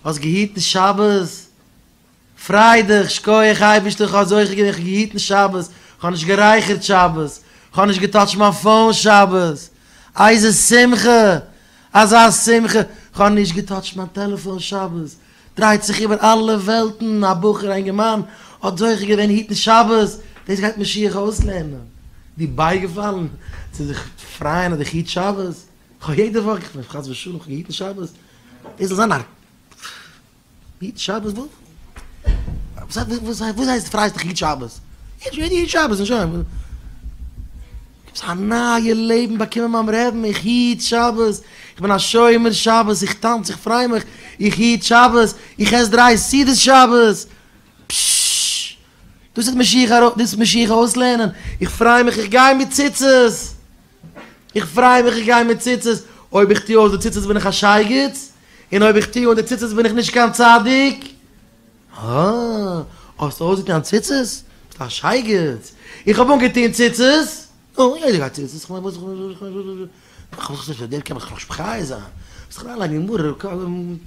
האסט געהיטן שבת? פריי דיך, שקויעך אייבערשטער איך האב זוכה געווען, איך האב געהיטן שבת, איך האב נישט גערייכערט שבת, איך האב נישט געטאטשט מיין phone שבת, איזה שמחה, אזא שמחה, איך האב נישט געטאטשט מיין טעלעפאן שבת, דרייט זיך איבער אלע וועלטן, א בחור א אינגערמאן האט זוכה געווען היטן שבת, דאס גייט משיח אויסלערנען, דיר בייגעפאלן צו זיך פרייען אז איך היט שבת, איך האב יעדע וואך, איך חס ושלום איך האב געהיטן שבת, דאס זאל זיין א היט שבת וואס? וואס הייסט פרייסט דיך היט שבת? יעדער היט שבת און שוין. כ'האב א נייע לעבן באקומען ביים רעבן, איך היט שבת, איך בין א שומר שבת, איך טאנץ, איך פריי מיך, איך היט שבת, איך עס דריי סעודות שבת, פששש, דאס איז משיח דאס איז משיח אויסלערנען, איך פריי מיך איך גיי מיט ציצית, איך פריי מיך איך גיי מיט ציצית, אויב איך טו אויס די ציצית בין איך א שייגעץ, און אויב איך טו אן די ציצית בין איך נישט קיין צדיק. אה, האסט אויסגעטון ציצית? ביסט א שייגעץ! איך האב אנגעטון ציצית! נו, יעדער גייט ציצית, כ'מיין וואס וואס וואס דער קען מיך נאך מחיה זיין, זיך אריינלייגן גמרא,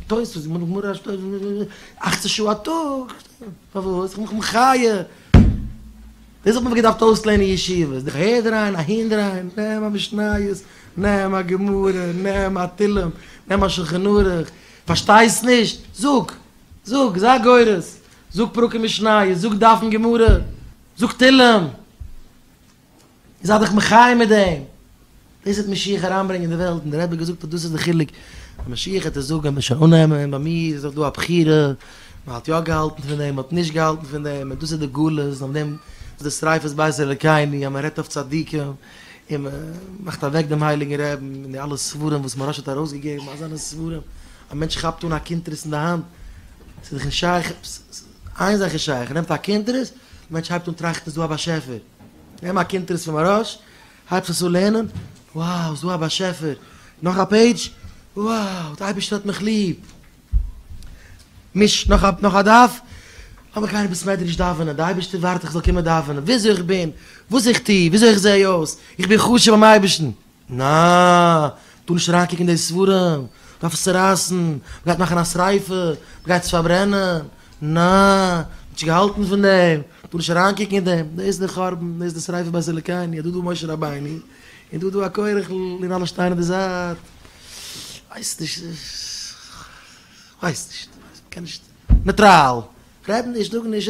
תוספות, גמרא, אכצן שעה א טאג, פארוואס? איך בין מיך מחיה! דאס האט מען געדארפט אויסלערנען אין ישיבות, דיך אהער דרייען אהין דרייען, נעם א משניות, נעם א גמרא, נעם א תהלים, נעם א שלחן ערוך, פארשטייסט נישט? זאג! זאג, זיי גורס, זאג פרקים משניות, זאג דפים גמרא, זאג תהלים, זיי דיך מחיה מיט דעם, דאס וועט משיח אריינברענגען אין די וועלט, און דער רבי האט געזאגט אז דאס איז די חילוק, ווען משיח וועט עס זאגן וועט מען שוין אננעמען, ביי מיר איז דאך דא א בחירה, מען האט יא געהאלטן פון דעם, מען האט נישט געהאלטן פון דעם, און דאס איז די גלות, און אויף דעם איז די שריפת בית אלוקינו, אז מען רעדט אויף צדיקים, און מען מאכט אוועק דעם הייליגן רעבן, און די אלע ספרים וואס מוהרא"ש האט ארויסגעגעבן, אזאנע ספרים. א מענטש כאפט אן א קונטרס אין די האנט, ס'איז דאך נישט שייך, איין זאך איז שייך, ער נעמט א קונטרס, די מענטש הייבט אן טראכטן ס'איז דא א באשעפער, נעם א קונטרס פון מוהרא"ש, הייבסט עס אן לערנען, wow ס'איז דא א באשעפער, נאך א page, wow די אייבערשטער האט מיך ליב, מיש נאך א נאך א דף, לאמיך גיין אין בית מדרש דאווענען, די אייבערשטער ווארט איך זאל קומען דאווענען, וויאזוי איך בין, וואס איך טו, וויאזוי איך זע אויס, איך בין חשוב ביים אייבערשטן. נא! טאר נישט אריינקוקן אין די ספרים, מ'דארף עס צורייסן, מ'גייט מאכן א שריפה, מ'גייט עס פארברענען, נא! מ'האט נישט געהאלטן פון דעם, מ'טאר נישט אריינקוקן אין דעם, דאס איז די חורבן, דאס איז די שריפה בית אלוקינו, דא דא משה רבינו, און דא דא א קורח'ל, און אלע שטייען אין די זייט, כ'ווייס נישט, כ'ווייס נישט, מ'קען נישט, נוטראל, רעד נישט, זאג נישט.